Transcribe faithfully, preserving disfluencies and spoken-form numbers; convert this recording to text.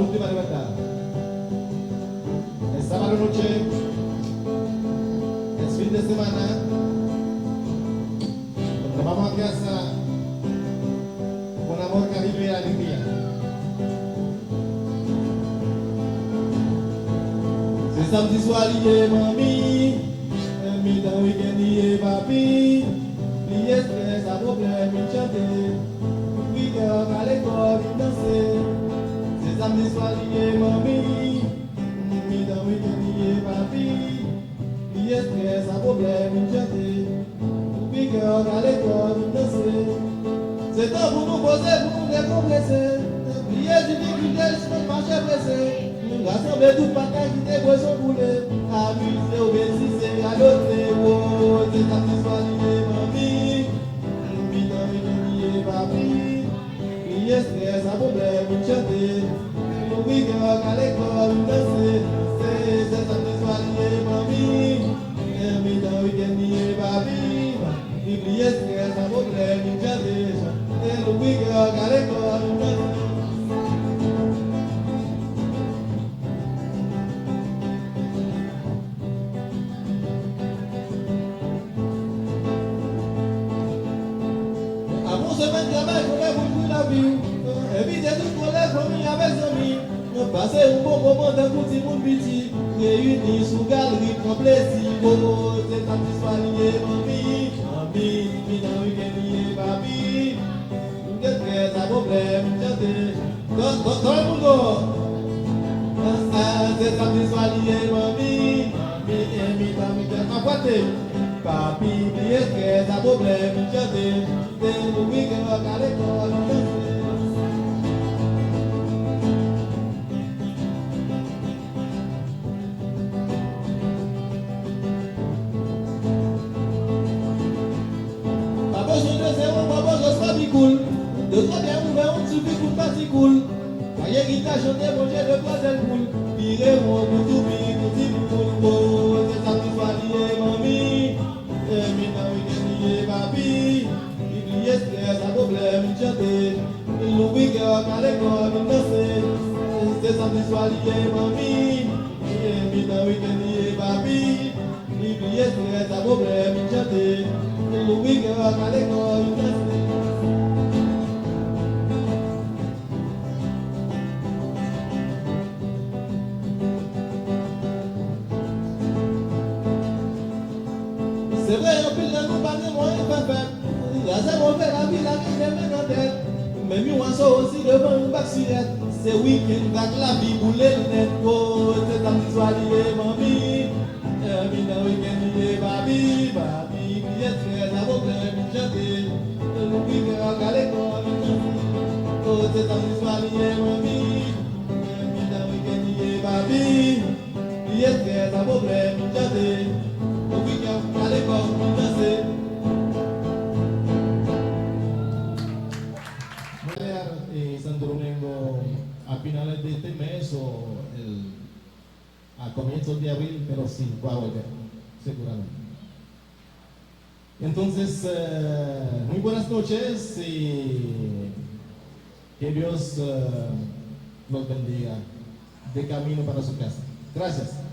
Última libertad. El sábado noche, el fin de semana, nos vamos a casa con amor, cariño y alegría. Se samdi swa li ye, manmi. Mitan wikenn li ye, papi. Bliye estrès ak pwoblèm, vin chante. Ouvri kè w, kale kò w, vin danse. Se samdi swa li ye, manmi. Mitan wikenn li ye, papi. Bliye estrès ak pwoblèm, vin chante. Ouvri kè w, kale kò w, vin danse. Se tan pou nou poze, pou nou dekonprese. Bliye difikilte, jis mache prese. Rasanble tout bagay ki te pwezon boule. Amize w, bezise, radote, wo. Se samdi swa li ye, manmi. Mitan wikenn li ye, papi. Bliye estrès ak pwoblèm, vin chante. Ouvri kè w, kale kò w, vin danse. Se, se samdi swa li ye, manmi. Mitan wikenn li ye, papi. Li bliye estrès ak pwoblèm, li chante, chante. Louvri kè w, kale kò w, nou chante. Apre yon semèn travay, kole pou jwi lavi w. Envite tout kole, fanmi avèk zanmi. Pase yon bon moman tankou timoun piti, reyini sou galri, pran plezi, wo, se samdi swa li ye, manmi, manmi, mitan wikenn li ye, papi, nou gen estrès ak pwoblèm, chante, to, to, to, moun go. Ah, ah, se samdi swa li ye, manmi, manmi, mitan wikenn, anpwate, papi, bliye estrès ak pwoblèm, chante, chante, louvri kè w, kale kò w, danse. Pa bezwen de zewo, pa bezwen swa bikoul. De twa byè ouvè, yon ti bikoul pa ti koul. Gaye gita, chante, Bondye de twazèl poul. Vire won pou toupi pou timoun. Wo, se samdi swa li ye, manmi. Mitan wikenn li ye, papi. Li bliye estrès ak pwoblèm, vin chante. Louvri kè w, kale kò w, vin danse. Se samdi swa li ye, manmi. Mitan wikenn li ye, papi. Li bliye estrès ak pwoblèm, vin chante. Louvri kè w, kale kò w, vin danse. Se vre, anpil nan nou pa gen mwayen fè fèt. Raze move lavi, lage de men nan tèt. Menm yon aso osi devan yon bak sirèt. Se wikenn vag lavi boule l nèt. Wo, se samdi swa li ye, manmi. Mitan wikenn li ye, papi, papi. Bliye estrès ak pwoblèm, vin chante. Louvri kè w, kale kò w, vin danse. Wo, se samdi swa li ye, manmi. Mitan wikenn li ye, papi. Bliye estrès ak pwoblèm, vin chante. Louvri kè w, kale kò w, vin danse. Mwen, eh, Santo Domingo, a finales de este mes o el a comienzos de abril, pero sin cuadro, seguramente. Entonces, eh, muy buenas noches y que Dios, eh, los bendiga de camino para su casa. Gracias.